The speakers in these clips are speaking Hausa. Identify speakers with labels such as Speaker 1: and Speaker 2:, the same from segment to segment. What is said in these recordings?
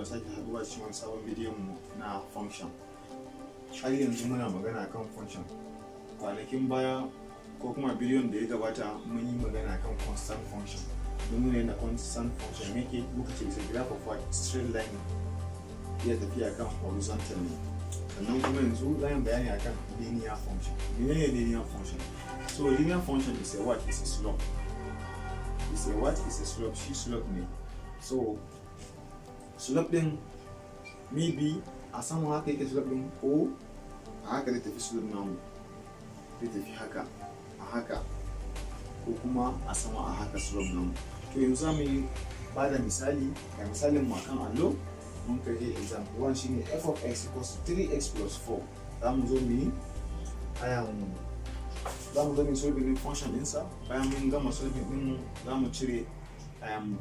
Speaker 1: Da sake haɗuwa cikin wani sabon bidiyon mu na function. Har yanzu muna magana kan function. Kwanakin baya ko kuma bidiyon da ya gabata, mun yi magana kan constant function. Mun nuna yadda constant function yake. Muka ce is a graph of what? Straight line, iya tafiya kan horizontal ne. Sannan kuma yanzu za mu bayani akan linear function. Menene linear function? So linear function is a what? Is a slope. Is a what? Is a slope. Shi slope ne. So slope din, maybe a sama haka yake slope din, ko a haka zai tafi. Slope namu zai tafi haka a haka, ko kuma a sama a haka slope namu. To yanzu za mu yi ba da misali. Ga misalin mu akan allo. Mun kai example one, shine f of x equals to 3x plus 4. Za mu zo mu yi ayan, za mu zo mu yi solving din function ɗinsa. Bayan mun gama solving din, za mu cire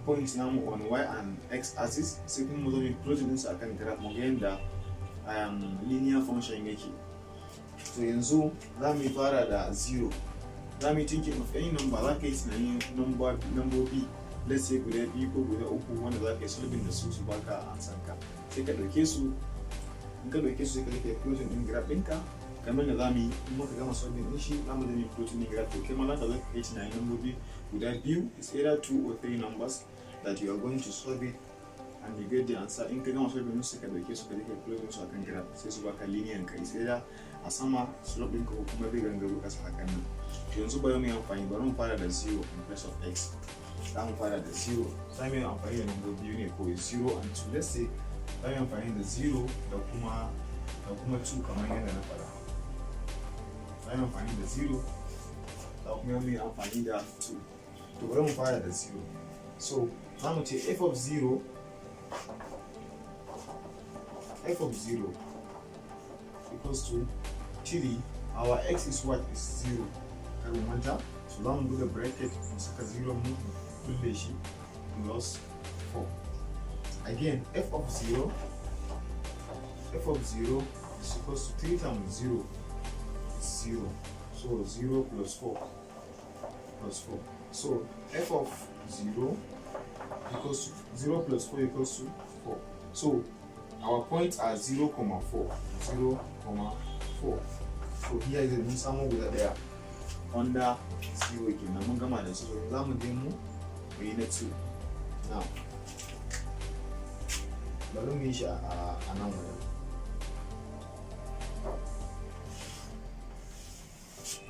Speaker 1: point namu on y and x axis, sai kuma mu zo mu plotting ɗinsa akan graph, mu ga yadda linear function yake. To yanzu za mu yi fara da 0. Za mu yi thinking of any number. Za ka yi tunanin number b, let's say guda biyu ko guda uku, wanda za ka yi solving da su, su baka answer ka, sai ka ɗauke su. In ka ɗauke su, sai ka je ka yi plotting ɗin graph ɗinka, kamar da za mu yi. In muka gama solving ɗin shi, za mu je mu yi plotting ɗin graph. To kai ma za ka zo ka yi tunanin lambobi guda biyu. It's either two or three numbers that you are going to solve it and you get the answer. In ka gama solving ɗin su, ka ɗauke su, ka je ka plotting su akan graph, sai su baka linear ka, is either a sama slope ɗinka ko kuma zai gangaro ƙasa hakan nan. To yanzu bari mu yi amfani, bari mu fara da 0 in place of x. Za mu fara da 0. Za mu yi amfani da number biyu ne ko 0 and 2. Let's say za mu yi amfani da 0 da kuma 2, kamar yadda na faɗa. Za mu yi amfani da 0, za kuma mu yi amfani da 2. To bari mu fara da 0. So za mu ce f of 0, f of 0 equals to 3. Our x is what? Is 0. Kar mu manta. So za mu buga bracket, mu saka 0, mu kulle shi, plus 4. Again, f of 0, f of 0 is equals to 3 times 0 is 0. So 0 plus 4, plus 4. So f of 0 equals to 0 plus 4 equals to 4. So our points are 0 comma 4, 0 comma 4. So here is mun samu guda daya under 0 kenan. Mun gama da su. Za mu je mu yi na 2. Now bari mu yi shi a nan wajen.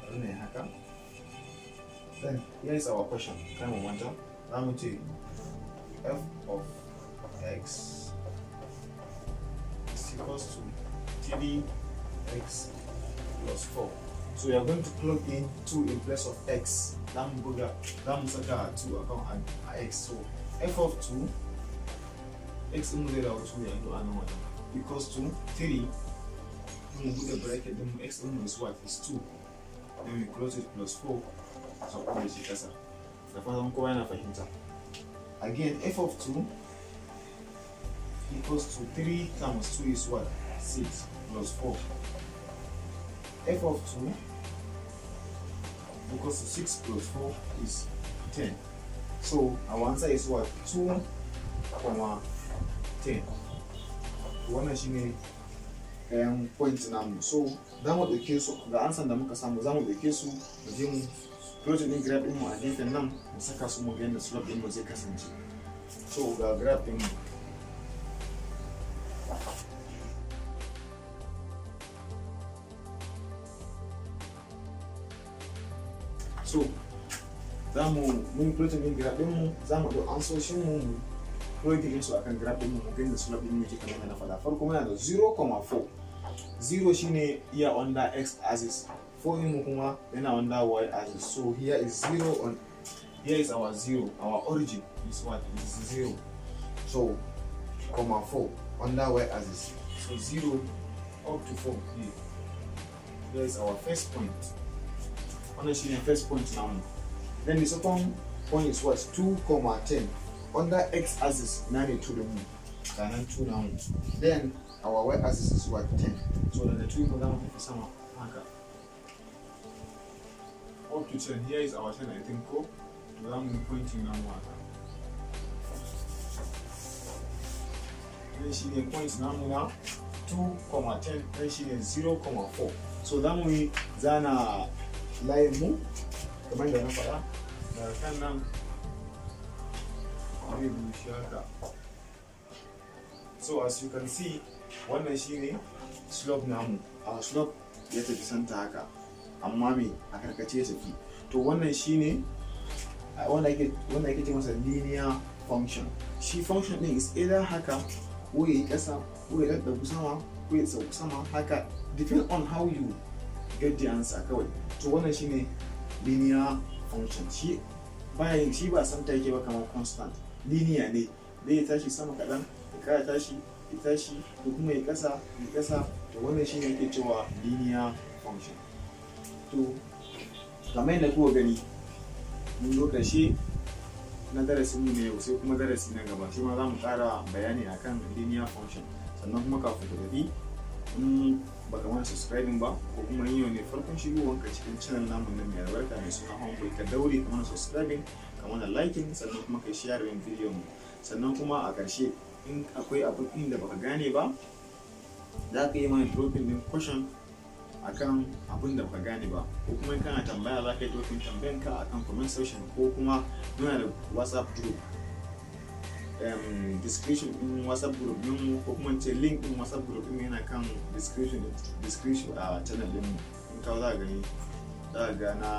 Speaker 1: Bari mu yi haka. Then here is our question. Kan mu manta, za mu ce f of x is equals to 3x plus 4. So we are going to plug in 2 in place of x. Za mu buga, za mu saka 2 akan a x. So f of 2, x ɗin zai dawo 2 yanzu a nan wajen, equals to 3, mu buɗe bracket ɗin, x ɗin is what? Is 2. Then we close it, plus 4, so kuma shi kasa. Da fatan kowa yana fahimta. Again, f of 2 equals to 3 times 2 is what? 6, plus 4. F of 2 equals to 6 plus 4 is 10. So our answer is what? 2 comma 10. Wannan shine ɗayan point namu. So za mu ɗauke su, ga answer da muka samu. Za mu ɗauke su, mu je mu plotting ɗin graph ɗin mu a gefen nan, mu saka su, mu ga yadda slope ɗin mu zai kasance. So ga graph ɗin mu. So za mu mun plotting ɗin graph ɗin mu, za mu ɗau ansoshin mu, mu plotting ɗin su akan graph ɗin mu, mu ga yadda slope ɗin mu yake. Kamar yadda na faɗa farko, muna da 0,4. 0 shine iya under x axis, 4 ɗin mu kuma yana under y axis. So here is 0 on, here is our 0. Our origin is what? Is 0, so comma 4 under y axis. So 0 up to 4 here. Here is our first point. Wannan shine first point namu. Then the second point is what? 2 comma 10 under x axis. Na ne 2 din mu? Ga nan 2 namu. Then our y axis is what? 10. So daga 2 mu zamu tafi sama haka up to 10. Here is our 10, I think, ko? To za mu yi pointing namu haka. Nan shine point namu na 2,10, nan shine 0,4. So za mu yi zana layin mu kamar da na faɗa. Daga kan nan zai bushe haka. So as you can see, wannan shine slope namu. A slope ya tafi center haka, amma me, a karkace ya tafi. To wannan shine wanda ake ce masa linear function. Shi function din is either haka, ko ya yi ƙasa, ko ya ɗaɗɗagu sama, ko ya sauku sama haka, depend on how you get the answer kawai. To wannan shine linear function. Shi bayan shi ba center yake ba kamar constant, linear ne. Zai tashi sama kaɗan, ya kara tashi, ya tashi, ko kuma ya ƙasa, ya ƙasa. To wannan shine ake cewa linear function. To kamar yadda kuka gani, mun zo ƙarshe na darasin mu ne yau, sai kuma darasi na gaba shi ma za mu ƙara bayani akan linear function. Sannan kuma kafin ku tafi, in baka mana subscribing ba, ko kuma in yau ne farkon shigowanka cikin channel namu nan mai albarka mai suna Homeboy, ka daure ka mana subscribing, ka mana liking, sannan kuma ka share video mu. Sannan kuma a ƙarshe, in akwai abin inda baka gane ba, za ka yi mana dropping din question akan abin da baka gane ba, ko kuma in kana tambaya, za ka yi dropping tambayan ka akan comment section, ko kuma muna da WhatsApp group. Description din WhatsApp group din mu, ko kuma ce link din WhatsApp group din yana kan description a channel din mu. In ka za ka gani, za ka ga na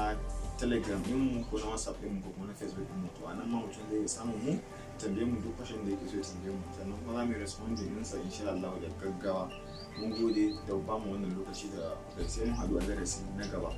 Speaker 1: Telegram din mu, ko na WhatsApp din mu, ko kuma na Facebook din mu. To anan ma mutum zai iya samun mu, tambaye mu duk question da yake so ya tambaye mu, sannan kuma za mu yi responding ɗinsa insha Allah da gaggawa. Mun gode da ba mu wannan lokaci da sai mun haɗu a darasi na gaba.